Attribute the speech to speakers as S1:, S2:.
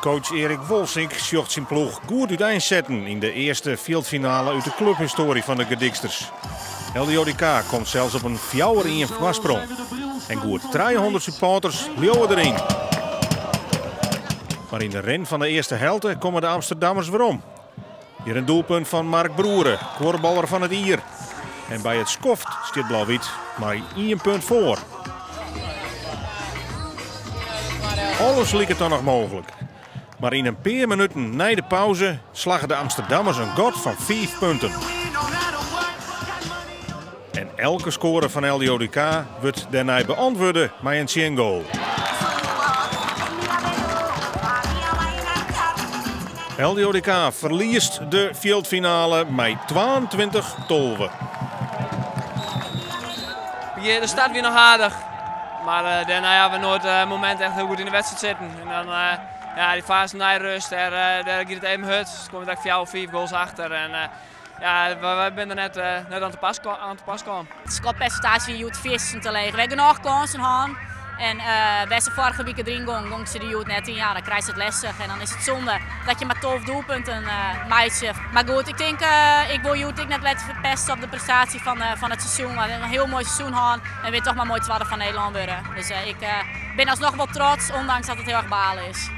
S1: Coach Erik Wolsink sjocht syn ploech goed úteinsetten yn de earste fjildfinale út de kluphistoarje fan de Gerdyksters. LDODK komt sels op in 4-1 foarsprong. En goed 300 supporters leauwe deryn. Mar yn de rin fan de earste helte komme de Amsterdammers werom. Hjir in doelpunt fan Mark Broere, kuorballer fan it jier. En by it skoft stiet Blau-Wyt mei ien punt foar. Alles liket dan noch mooglik. Mar yn in pear minuten nei de pauze slagge de Amsterdammers in gat fan fiif punten. En elke skoare fan LDODK wurdt dêrnei beantwurde mei in tsjingoal. LDODK ferliest de fjildfinale mei 22-12.
S2: De start wie noch aardich, mar dêrnei hawwe we noait in momint echt hiel goed yn de wedstriid sitten. En dan ja, dy fase nei rêst, dêr, dêr giet it even hurd. Dus komme we fjouwer, fiif goals achter. En ja, wy binne der net, net oan te pas, oan te pas kaam.
S3: It skotpersintaazje wie hjoed fierstente leech. We ha genôch kânsen hân. En wêr't se foarige wike deryn gongen, gongen se der hjoed net yn. Ja, dan krijst it lestich en dan is it sonde dat je mar 12 doelpunten meitsje. Mar goed, ik tink, ik wol hjoed ek net litte ferpeste op de prestaasje fan, fan it seizoen. We hawwe in hiel moai seizoen hân en wy toch mar moai twadde fan Nederlân wurde. Dus ik bin alsnoch wol trots, ûndanks dat it hiel erch balen is.